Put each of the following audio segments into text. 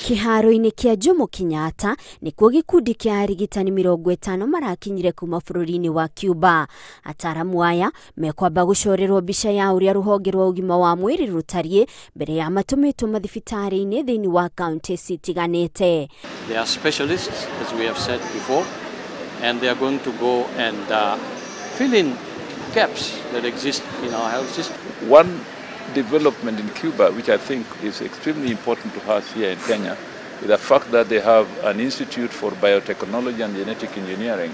Kĩharo-inĩ kĩa Jomo Kenyatta nĩkuo gĩkundi kĩa arigitani 50 marakinyire kuma bũrũri-inĩ wa Cuba. Ataramu aya mekwamba gũcorerwo mbica ya ũrĩa rũhonge rwa ũgima wa mwĩrĩ rũtariĩ mbere ya matũmĩtwo mathibitarĩ-inĩ thĩinĩ wa kaunti citiganĩte. They are specialists, as we have said before, and they are going to go and fill in gaps that exist in our health system. One development in Cuba, which I think is extremely important to us here in Kenya, is the fact that they have an institute for biotechnology and genetic engineering,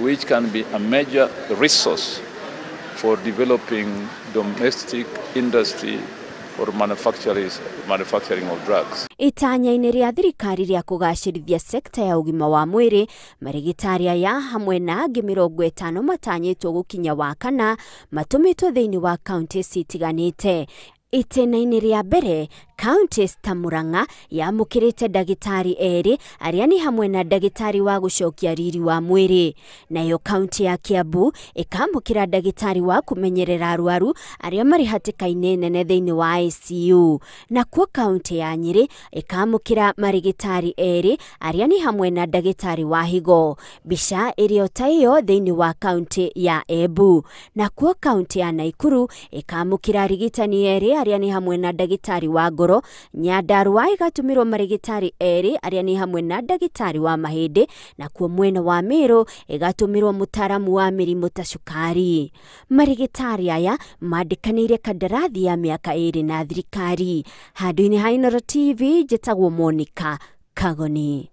which can be a major resource for developing domestic industry for manufacturing of drugs. Itanya-inĩ rĩa thirikari rĩa kũgacĩrithia sekta ya ũgima wa mwĩrĩ, marigitari aya hamwe na angĩ 50 matanyĩtwo gũkinya Wakana matũmĩtwo thĩinĩ wa kaunti citiganĩte. Itĩna-inĩ rĩa mbere, kaunti ta Murang'a yamũkĩrĩte ndagĩtarĩ erĩ arĩa nĩ hamwe na ndagĩtarĩ wa gũcokia riri wa mwĩrĩ. Nayo kaunti ya Kiambu ĩkamũkĩra ndagĩtarĩ wa kũmenyerera arwaru arĩa marĩ hatĩka-inĩ nene thĩinĩ wa ICU. Nakuo kaunti ya Nyĩrĩ ĩkamũkĩra marigitari erĩ arĩa nĩ hamwe na ndagĩtarĩ wa higo. Mbica ĩrĩ o ta ĩyo thĩinĩ wa kaunti ya Embu. Nakuo kaunti ya Naikuru ĩkamũkĩra arigitani erĩ arĩa nĩ hamwe na ndagĩtarĩ wa ngoro. Nyandarua ĩgatũmĩrwo marigitari erĩ arĩa nĩ hamwe na ndagĩtarĩ wa mahĩndĩ. Nakuo mwena wa Meru ĩgatũmĩrwo mũtaaramu wa mĩrimũ ta cukari. Marigitari aya mandĩkanĩire kandarathi ya mĩaka 2 na thirikari. Handũ-inĩ ha Inooro TV, njĩtagwo Monica Kagoni.